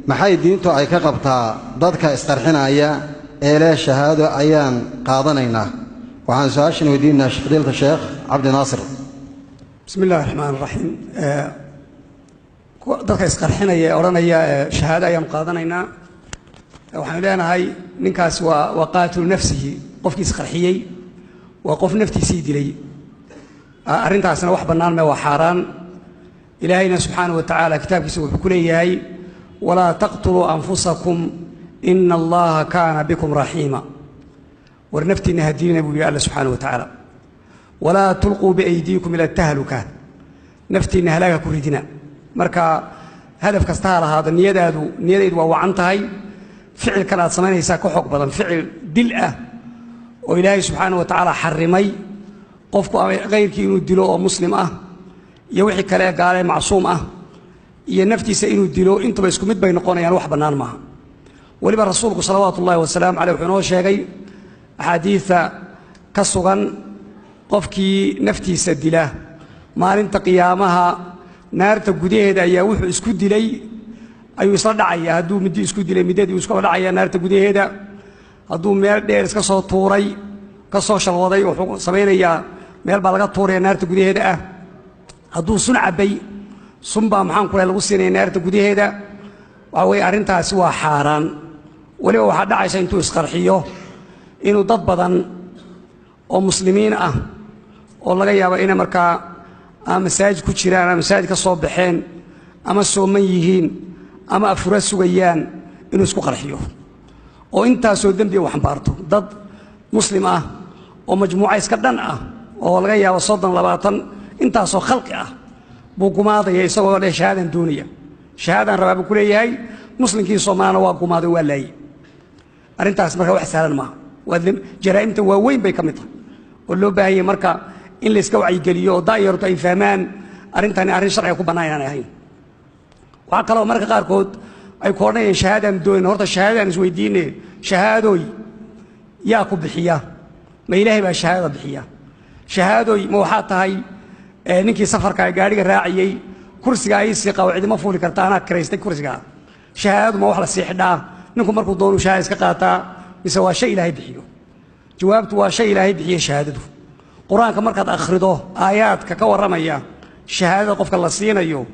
Maxay diintu ay ka qabtaa dadka isqarxinaya ee leh shahaado ayaan qaadanaynaa? Waxaan su-aashan weydiinaynaa fadiilata Sheekh Cabdi Naasir. Bismi illahi raxmaan raxiim. Dadka isqarxinaya ee odhanaya shahaado ayaanu qaadanaynaa, waxaanu leenahay ninkaas waa qaatilu nafsihi. Qofkii isqarxiyey waa qof naftiisii dilay. Arrintaasna wax bannaan me, waa xaaraan. Ilaahayna subxaana wa tacaala kitaabkiisa wuxuu ku leeyahay: walaa taqtuluu anfusakum ina allaha kaana bikum raxiima. War naftiinna ha dilina, buu yihi Alla subxaana wa tacaala. Walaa tulquu biaydiikum ila tahluka, naftiinna halaaga ku ridina. Marka hadaf kasta ha lahaado niyadaadu, niyadaydu waa wacan tahay, ficilkan aad samaynaysaa ka xoog badan. Ficil dil ah oo Ilaahay subxaana wa tacaala xarimay, qofku ama kayrkii inuu dilo oo muslim ah iyo wixii kale gaale macsuum ah iyo naftiisa inuu dilo, intuba isku mid bay noqonayaan, wax bannaan maaha. Weliba rasuulku salawaatu ullahi wasalaamu caleyh wuxuu inoo sheegay axaadiida ka sugan, qofkii naftiisa dila maalinta qiyaamaha naarta gudaheeda ayaa wuxuu isku dilay ayuu isla dhacaya. Hadduu midi isku dilay, midadii iskula dhacaya naarta gudaheeda. Hadduu meel dheer iska soo tuuray, ka soo shalwaday, wuxuu samaynayaa meel baa laga tuuraya naarta gudaheeda ah. Hadduu sun cabbay, sun baa maxaan ku lagu siinaya naarta gudaheeda. Waxa weeye arrintaasi waa xaaraan. Weliba waxaa dhacaysa intuu isqarxiyo inuu dad badan oo muslimiin ah oo laga yaabo inay markaa ama masaajid ku jiraan ama masaajid ka soo baxeen ama sooman yihiin ama afura sugayaan inuu isku qarxiyo, oo intaasoo dembi u xambaarto. Dad muslim ah oo majmuuca iska dhan ah oo laga yaabo 30, 20, intaasoo khalqi ah buu gumaadaya, isagoo leh shahaadaan doonaya, shahaadaan rabaa buu ku leeyahay. Muslimkii Soomaalina waa gumaaday, waa laayey. Arrintaas marka wax sahlan maaha, waa jaraa'imta waaweyn bay ka mid tahay oo loo baahan yahay marka in layska wacyigeliyo oo daayartu ay fahmaan arrintani arrin sharciga ku bannaan inaanay ahayn. Waxaa kaloo marka qaarkood ay ku odhanayaan shahaadaan doonayn. Horta shahaadaan isweydiine, shahaadooy yaa ku bixiya? Ma Ilaahay baa shahaadada bixiya? Shahaadooy ma waxaa tahay ninkii safarka gaadhiga raaciyey, kursiga ay sii qabo, cidima fuuli karta, anaa kiraystay kursigaa? Shahaadadu ma wax la sii xidhaa, ninku markuu doonuu shahaada iska qaataa, mise waa shay Ilaahay bixiyo? Jawaabtu waa shay Ilaahay bixiye shahaadadu. Qur-aanka markaad akhrido aayaadka ka warramaya shahaadada qofka la siinayo,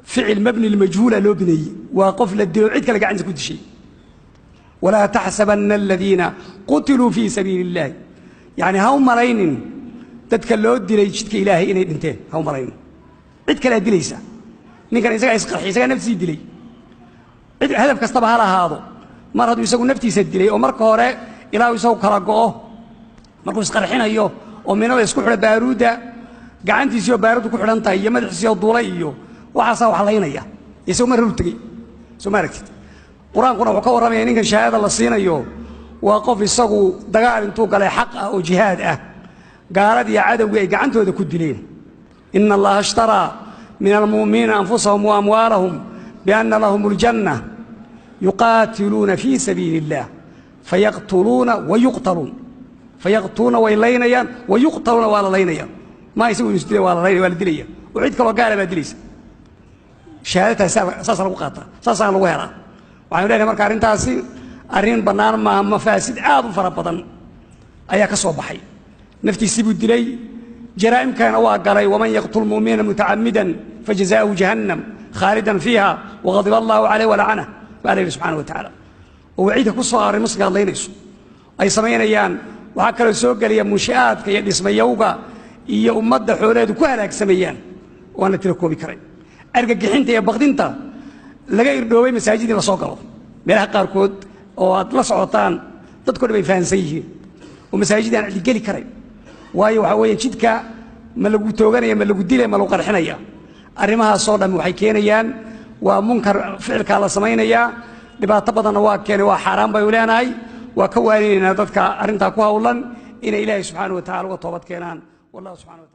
ficil mabni lmajhuula loo bineeyey, waa qof la dilo, cid kale gacantiisa ku dishay. Walaa taxsabanna aladiina qutiluu fii sabiili illahi, yacni ha u malaynin dadka loo dilay jidka Ilaahay inay dhinteen, ha u malaynin. Cid kalea dilaysa. Ninkan isagaa isqarxiy, isagaa naftiisii dilay. Cid hadaf kastaba ha lahaado, mar hadduu isagu naftiisa dilay oo marka hore ilaa uu isagu kala go'o markuu isqarxinayo oo minada isku xidha, baaruudda gacantiisii oo baaruuddu ku xidhan tahay iyo madaxiisii oo duulay iyo waxaasaa wax laynaya, isagu mar horu tegey. Soo ma aragtid? Qur-aankuna wuxuu ka warramaya ninkan shahaadada la siinayo waa qof isagu dagaal intuu galay xaq ah oo jihaad ah, gaaladii cadowgii ay gacantooda ku dileen. Ina Allaha ishtaraa min almu'miniina anfusahum wa amwaalahum bianna lahum aljanna yuqaatiluuna fii sabiili اllah fayaqtuluuna wayuqtaluun. Fayaqtuluuna way laynayaan, wayuqtaluuna waa la laynaya. Ma isagu inuu isdilay, waa la laynaya, waa la dilaya oo cid kaloo gaala baa dilaysa. Shahaadataas saasa lagu qaataa, saasaana lagu helaa. Waxaynu leenahay marka arrintaasi arrin bannaan maaha. Mafaasid aad u fara badan ayaa ka soo baxay. Naftiisii buu dilay, jaraa'imkana waa galay. Waman yaqtul mu'mina mutacamidan fajazaa'uhu jahannam khaalidan fiiha waqadiba allahu caleyh walacana, baa la yidhi subxana wa tacaala. Oo waciidka ku soo aroray muslimka hadlaynayso ay samaynayaan. Waxaa kaloo soo gelaya munshi'aadka iyo dhismayowga iyo ummadda xoolaheedu ku halaagsamayaan oo aan la tira koobi karay, argagixinta iyo baqdinta laga irdhoobay masaajid in la soo galo meelaha qaarkood oo aad la socotaan, dadko dhan ay fahamsan yihiin oo masaajid aan cidigeli karayn. Waayo, waxaa weeye jidka ma lagu tooganaya, ma lagu dilaya, ma lagu qarxinaya? Arrimahaasoo dhammi waxay keenayaan waa munkar. Ficilkaa la samaynayaa dhibaato badanna waa keenay, waa xaaraan baynu leenahay. Waa ka waaninaynaa dadka arrintaa ku hawlan inay Ilaahay subxaana wa tacala uga toobad keenaan. Wallahu subxana wa tacala.